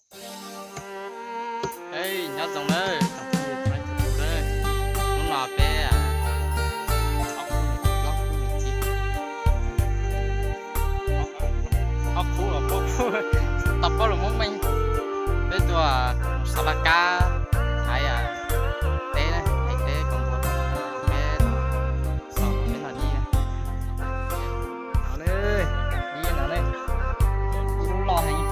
Nyob zoo nawb, hnub no peb ob khub niam txiv, ob khub los plaub khub tau paub lus Hmoob Meej, peb tuaj xov laj kab hais teb, hais teb kom npua, peb xov peb no dib, dib no ne, ib lub loj heev,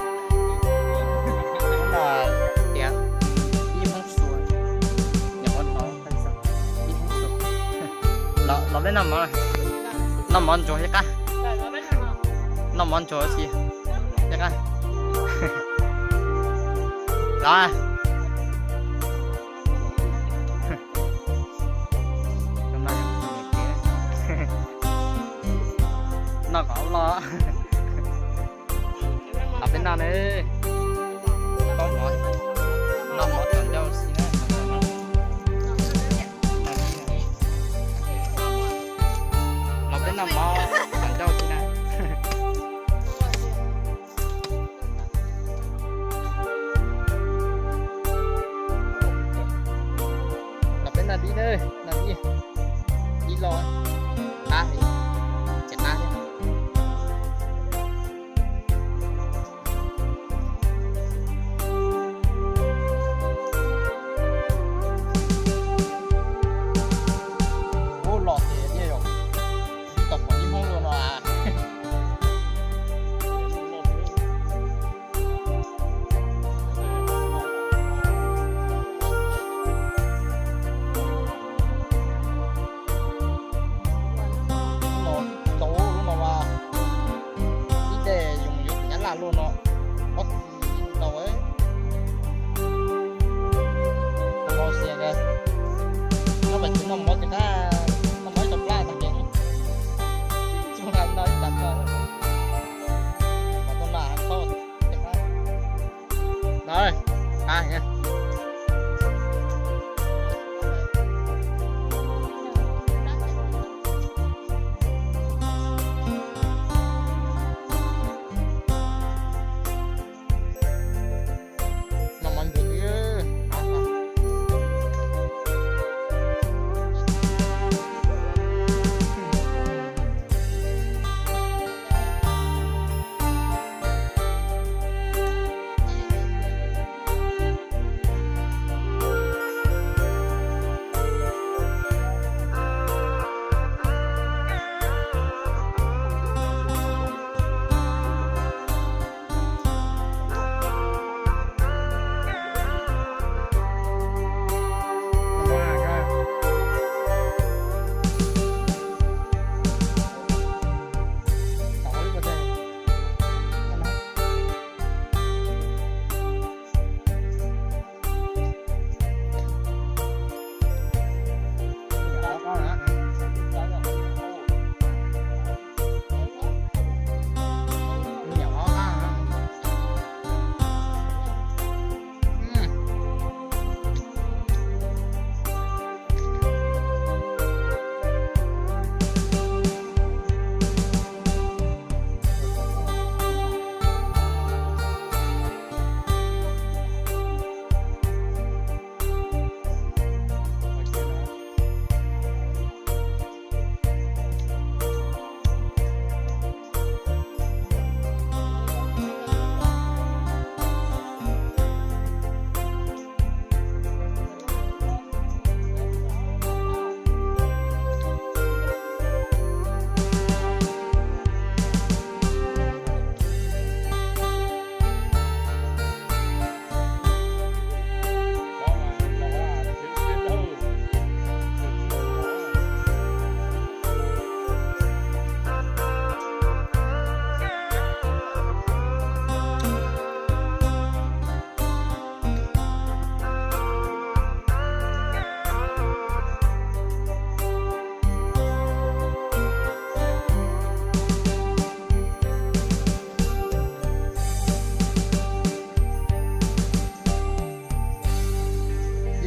no tias ib Hmoob Suav, ib Hmoob Suav. Los peb noj mov, noj mov ntsuag thiab qab, noj mov ntsuag thiab qab. Los, noj kom loj. Los peb noj ne, noj mov tom ncauj xwb na. Los peb noj mov tom ncauj xwb na. Los peb noj dib na, noj dib, dib loj, qab, tsis qab thiab. Ub, los tias nyiaj yom, tsis tau pom ib Hmoob luaj no. Lub no, lub no mas ib daim yuav mus yuav tus nyab laj luaj no, ob txi tau. Noj mov ces noj mov ib co plab tag ces tsuag nqa noj ib tas nkaus. Mas tuaj noj hab thaub ces qab.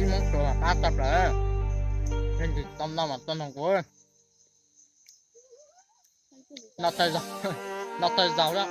Ib Hmoob Suav qab tshaj plaws, yog tsis tau noj mas tuaj nug kuv. Noj thawj zaug, noj thawj zaug lawm.